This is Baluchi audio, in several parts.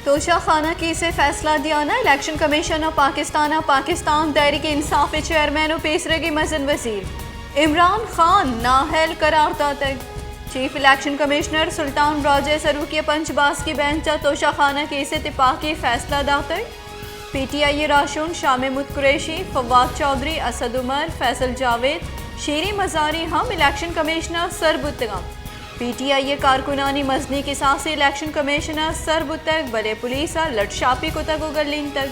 توشہ خانہ کیس ءِ فیصلہ دیان ءَ الیکشن کمیشن آف پاکستان ءَ پاکستان تحریک انصاف ءِ چیئرمین ءُ پیسرگیں مزن وزیر عمران خان نااہل قرار داتگ۔ چیف الیکشن کمشنر سلطان راجہ ءِ سروکی ءَ پنچ باسکی بینچ ءَ توشہ خانہ کیس ءِ تپاکی فیصلہ داتگ۔ پی ٹی آئی ءِ راہشون شاہ محمود قریشی، فواد چوہدری، اسد عمر، فیصل جاوید، شیریں مزاری ہم الیکشن کمیشن ءَ سر بوتگ انت۔ پی ٹی آئی ءِ کارکنانی مزنیں کساسے الیکشن کمیشن ءَ سر بوتگ، بلے پولیس ءَ لٹ شاپی کتگ ءُ گلینتگ۔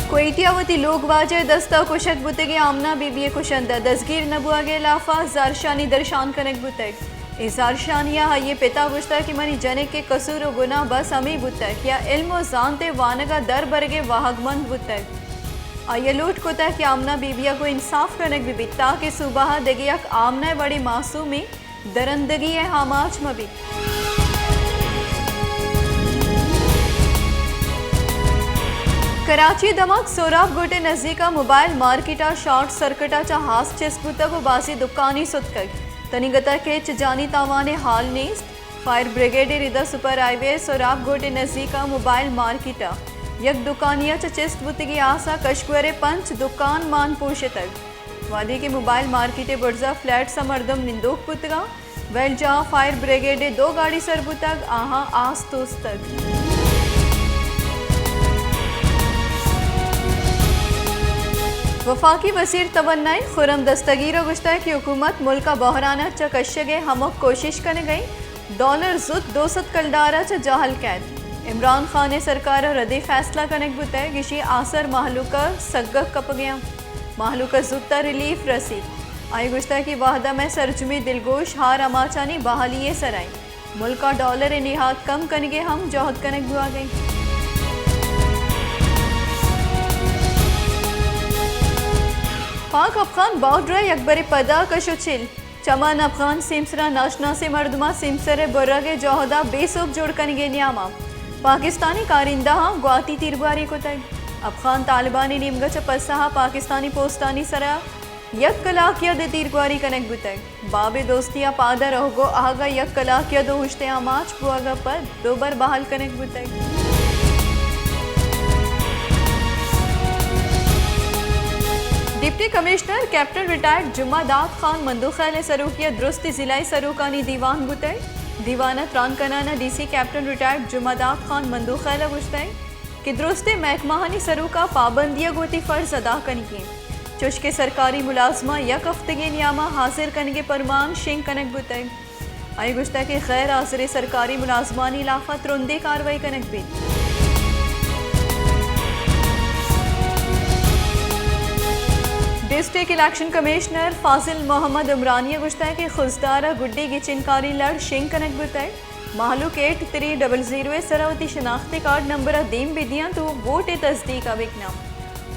کوئٹہ ءَ وتی لوگ واجہ ءِ دست ءَ کشگ بوتگیں آمنہ بی بی ءِ کشندہ دزگیر نہ بوہگ ءِ ہلاف ءَ زہرشانی درشان کنگ بوتگ۔ اے زہرشانی ءَ آئی ءِ پت ءَ گوشتگ کہ منی جنک ءِ قصور ءُ گناہ بس ہمے بوتگ کہ آ علم ءُ زانت ءِ وانگ ءَ در برگ ءِ واہگمند بوتگ۔ آئی ءَ لوٹ کتگ کہ آمنہ بی بی ءَ گوں انصاف کنگ بہ بیت تاکہ صوبہ ءَ دگہ یک آمنہ ءِ وڑیں معصومیں درندگی ءِ آماچ مہ بیت۔ کراچی ءِ دمگ سہراب گوٹ ءِ نزیک ءَ موبائل مارکیٹ ءَ شارٹ سرکٹ ءَ چہ آس چست بوتگ ءُ بازیں دکانی ستکگ۔ تنیگت ءَ کہ ہچ جانی تاوان ءِ حال نیست۔ فائر بریگیڈ ءِ رد ءَ سپر ہائی وے سہراب گوٹ ءِ نزیک ءَ موبائل مارکیٹ ءَ یک دکانی ءَ چہ چست بوتگیں آس ءَ کشگور ءِ پنچ دکان مان پوش اتگ۔ وہدے کہ موبائل مارکیٹ ءِ برز ءَ فلیٹس ءَ مردم نندوک بوتگ انت، ویل جاہ ءَ فائر بریگیڈ ءِ دو گاڑی سر بوتگ، آہاں آس توستگ۔ وفاقی وزیر توانائی خرم دستگیر ءَ گوشتگ کہ حکومت ملک ءَ بحران ءَ چہ کشگ ءِ ہمک کوشش کنگ ءَ انت، ڈالر زوت دو سد کلدار ءَ چہ جہل کئیت۔ عمران خان ءِ سرکار ءَ ردیں فیصلہ کنگ بوتگ، گشی آسر مہلوک ءَ سگگ کپگ ءَ انت، مہلوک ءَ زوت ءَ ریلیف رسیت۔ آئی ءَ گوشتگ کہ وہد ءَ مئے سرجمیں دلگوش ہار آماچانی بحالی ءِ سرا انت، ملک ءَ ڈالر ءِ نہاد کم کنگ ءِ ہم جہد کنگ بوہگ ءَ انت۔ پاک افغان بارڈر ءَ یکبرے پدا کش ءُ چل۔ چمن افغان سیمسر ءَ ناشناسیں مردماں سیمسر ءِ برگ ءِ جہد ءَ بے سوب جوڑ کنگ ءِ نیام ءَ پاکستانی کارندہاں گواتی تیرگواری کتگ۔ افغان طالبانی نیمگ ءَ چہ پسہ ءَ پاکستانی پوسٹانی سرا یک کلاکے ءَ دے تیرگواری کنگ بوتگ۔ باب دوستی ءَ پاد ءَ روگ ءُ آہگ ءَ یک کلاکے ءَ دو ہشت ءِ آماچ بوہگ ءَ پد دوبر بحال کنگ بوتگ۔ ڈپٹی کمشنر کیپٹن ریٹائرڈ جمعہ داد خان مندوخیل ءِ سروکی ءَ درستیں ضلعی سروکانی دیوان بوتگ۔ دیوان ءَ تران کنان ءَ ڈی سی کیپٹن ریٹائرڈ جمعہ داد خان مندوخیل ءَ گوشتگ کہ درستیں محکمہانی سروک ءَ پابندی ءَ گوں وتی فرض ادا کنگی انت، چوشکہ سرکاری ملازماں یک ہفتگے نیام ءَ حاضر کنگ ءِ پرمان شنگ کنگ بوتگ۔ آئی ءَ گوشتگ کہ غیر حاضریں سرکاری ملازمانی ہلاف ءَ ترندیں کاروائی کنگ بیت۔ ڈسٹرکٹ الیکشن کمشنر فاضل محمد عمرانی ءَ گوشتگ کہ خضدار ءَ گڈی گچینکاری لڑ شنگ کنگ بوتگ۔ مہلوک ایٹ تھری ڈبل زیرو ءِ سرا وتی شناختی کارڈ نمبر ءَ دیم بہ دینت ءُ ووٹ ءِ تصدیق ءَ بہ کناں۔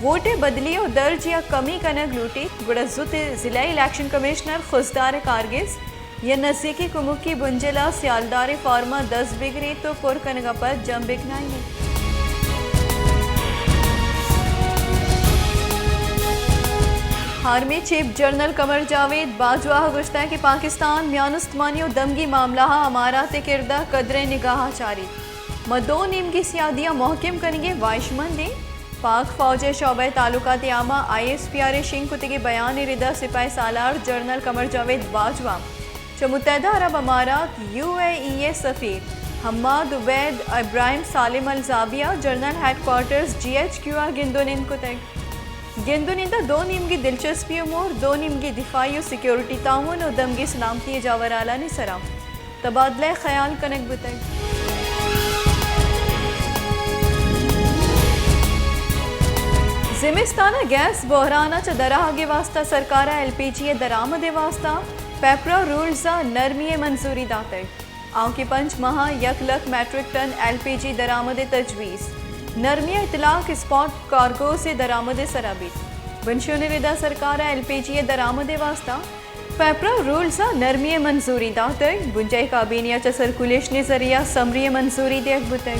ووٹ ءِ بدلی ءُ درج یا کمی کنگ لوٹیت، گڑا زوت ضلعی الیکشن کمشنر خضدار ءِ کارگس یا نزیکی کمکی بنجل ءَ سیالدار ءِ فارم ءَ دست بگریت ءُ پر کنگ ءَ پد جم بکنائینیت۔ Army chief general Qamar Javed باجوہ ءَ گوشتگ کہ پاکستان میان استمانی ءُ دمگی معاملہ ءَ امارات ءِ کرد ءَ قدریں نگاہ ءَ چاریت۔ ما دو نیمگی سیادی ءَ مہکم کنگ ءِ واہشمند ایں۔ پاک فوج ءِ شعبہ تعلقات عامہ، آئی ایس پی آر، ءِ شنگ کتگیں بیان ءِ رد ءَ سپاہ سالار جنرل قمر جاوید باجوہ چہ متحدہ عرب امارات، یو اے ای، ءِ سفیر حماد عبید ابراہیم سالم الزابیہ general headquarters, G H Q, ءَ گند ءُ نند کتگ۔ گند ءُ نند ءَ دو نیمگی دلچسپی امور، دو نیمگی دفاعی ءُ سیکورٹی تعاون ءُ دمگی سلامتی ءِ جاورھالانی سرا تبادلہ خیال کنگ بوتگ۔ زمستان ءَ گیس بحران ءَ چہ درآہگ ءِ واستہ سرکار ءَ ایل پی جی ءِ درآمد ءِ واستہ پیپرا رولز ءَ نرمی ءِ منظوری داتگ۔ آؤکیں پنچ ماہ ءَ یک لکھ میٹرک ٹن ایل پی جی درآمد ءِ تجویز۔ نرمی ءِ اطلاق اسپاٹ کارگوز ءِ درآمد ءِ سرا بیت۔ بنشون ءِ رد ءَ سرکار ءَ ایل پی جی ءِ درآمد ءِ واستہ پیپرا رولز ءَ نرمی ءِ منظوری داتگ۔ بنجاہی کابینہ ءَ چہ سرکولیشن ءِ ذریعہ سمری ءِ منظوری دیگ بوتگ۔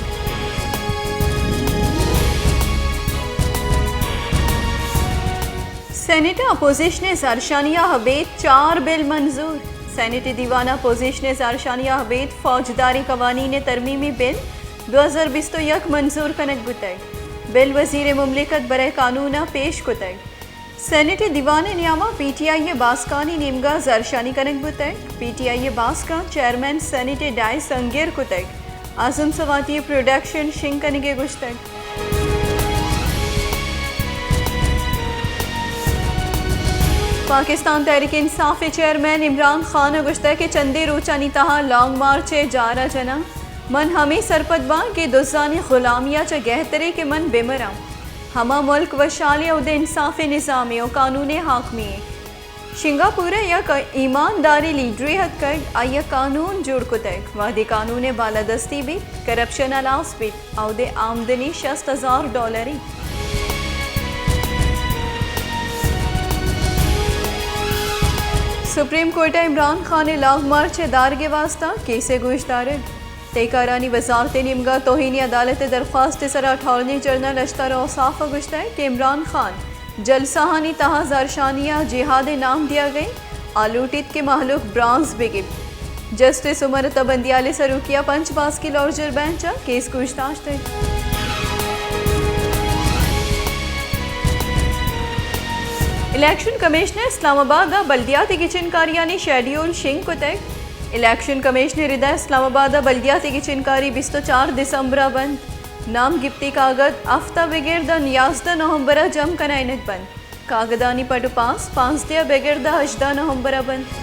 سینیٹ ءَ اپوزیشن ءِ زہرشانی ءَ ابید چار بل منظور۔ سینیٹ ءِ دیوان ءَ پوزیشن ءِ زہرشانی ءَ ابید فوجداری قوانین ءِ ترمیمی بل دو ہزار بیست ءُ یک منظور کنگ بوتگ۔ بل وزیر مملکت برائے قانون ءَ پیش کتگ۔ سینیٹ ءِ دیوان ءِ نیام ءَ پی ٹی آئی ءِ باسکانی نیمگ ءَ زہرشانی کنگ بوتگ۔ پی ٹی آئی ءِ باسکاں چیئرمین سینیٹ ءِ ڈائس ءَ گیر کتگ۔ اعظم سواتی ءِ پروڈکشن شنگ کنگ ءَ گوشتگ۔ پاکستان تحریک انصاف ءِ چیئرمین عمران خان ءَ گوشتگ کہ چندے روچانی تہا لانگ مارچ ءِ جار ءَ جناں۔ من ہمے سرپد باں کہ دزانی غلامی ءَ چہ گہترے کہ من بہ مراں۔ ہما ملک وشحالے اودے انصاف ءِ نظامے ءُ قانون ءِ حاکمی ایں۔ شنگاپور ءَ یک ایمانداریں لیڈرے اتکگ، آئی ءَ قانون جوڑ کتگ۔ وہدے قانون ءِ بالادستی بیت، کرپشن ہلاس بیت، اودے آمدنی شست ہزار ڈالر انت۔ سپریم کورٹ ءَ عمران خان ءِ لانگ مارچ ءِ دارگ ءِ واستہ کیس ءِ گوشدارگ۔ تہکارانی وزارت ءِ نیمگ ءَ توہین عدالت ءِ درخواست ءِ سرا اٹارنی جنرل اشتر اوصاف ءَ گوشتگ کہ عمران خان جلسہانی تہا زہرشانی ءَ جہاد ءِ نام دیگ ءَ انت، آ لوٹیت کہ مہلوک برانز بہ گیپت۔ جسٹس عمر عطا بندیال ءِ سروکی ءَ پنچ باسکی لارجر بینچ ءَ کیس گوشداشتگ۔ الیکشن کمشنر اسلام آباد ءَ بلدیاتی گچین کاریانی شیڈیول شنگ کتگ۔ الیکشن کمشنر ءِ ردا اسلام آباد ءَ بلدیاتی گچین کاری بیست ءُ چار دسمبر ءَ بنت۔ نام گپتی کاگد ہفت ءَ بگر داں یازدہ نومبر ءَ جم کنائینگ بنت۔ کاگدانی پٹ ءُ پاس پانزدہ ءَ بگر داں ہژدہ نومبر ءَ بنت۔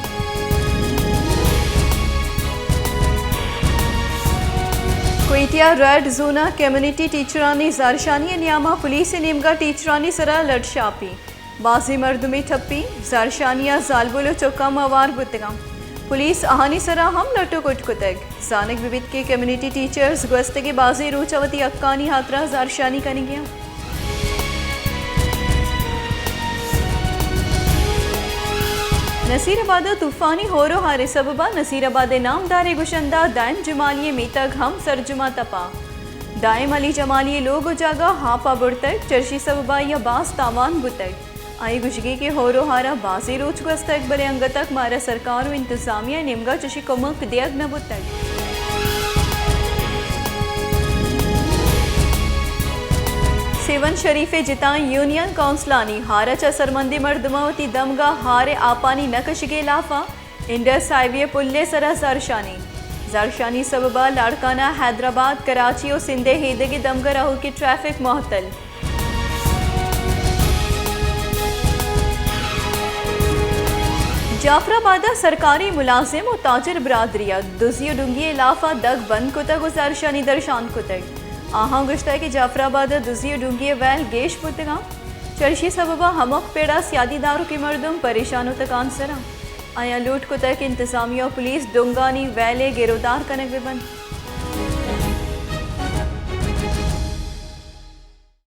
کوئٹہ ءَ ریڈ زون ءَ کمیونٹی ٹیچرانی زہرشانی ءِ نیام ءَ پولیس ءِ نیمگ ءَ ٹیچرانی سرا لٹ شاپی۔ بازیں مردمے ٹپی، زہرشانی ءَ زالبول ءُ چکاں ہوار بوتگ انت۔ پولیس آہانی سرا ہم لٹ ءُ کٹ کتگ۔ زانگ بہ بیت کہ کمیونٹی ٹیچرز گوستگیں بازیں روچ ءَ وتی حقانی ہاترا زہرشانی کنگ ءَ انت۔ نصیر آباد ءَ طوفانی ہور ءُ ہار ءِ سبب ءَ نصیر آباد ءِ نامداریں گشندہ دائم جمالی ءِ میتگ ہم سرجم ءَ تپا۔ دائم علی جمالی ءِ لوگ ءُ جاگہ آپ ءَ برتگ، چرشی سبب ءَ آئی ءَ باز تاوان بوتگ۔ آئی ءِ گوشگی کہ ہور ءُ ہار ءَ بازیں روچ گوستگ، بلے انگت تک مارا سرکار ءُ انتظامیہ ءِ نیمگ ءَ چشیں کمک دیگ نہ بوتگ۔ سیون شریف ءِ جتائیں یونین کونسلانی ہار ءَ چہ سرمندیں مردماں وتی دمگ ءَ ہار ءِ آپانی نہ کشگ ءِ ہلاف ءَ انڈس ہائی وے ءِ پل ءِ سرا زہرشانی۔ زہرشانی سبب ءَ لاڑکانہ، حیدرآباد، کراچی ءُ سندھ ءِ ہیدگہ دمگ ءَ راہوکیں ٹریفک معطل۔ جعفر آباد ءَ سرکاری ملازم ءُ تاجر برادری ءَ دزی ءُ ڈنگی ءِ ہلاف ءَ دگ بند کتگ ءُ زہرشانی درشان کتگ۔ آہاں گوشتگ کہ جعفر آباد ءَ دزی ءُ ڈنگی ءِ ویل گیش بوتگ انت۔ چرشی سبب ءَ ہمک پڑ ءَ سیادی داروکیں مردم پریشان ءُ تکانسر انت۔ آیاں لوٹ کتگ کہ انتظامیہ ءُ پولیس ڈنگانی ویل ءِ گرودار کنگ بہ بنت۔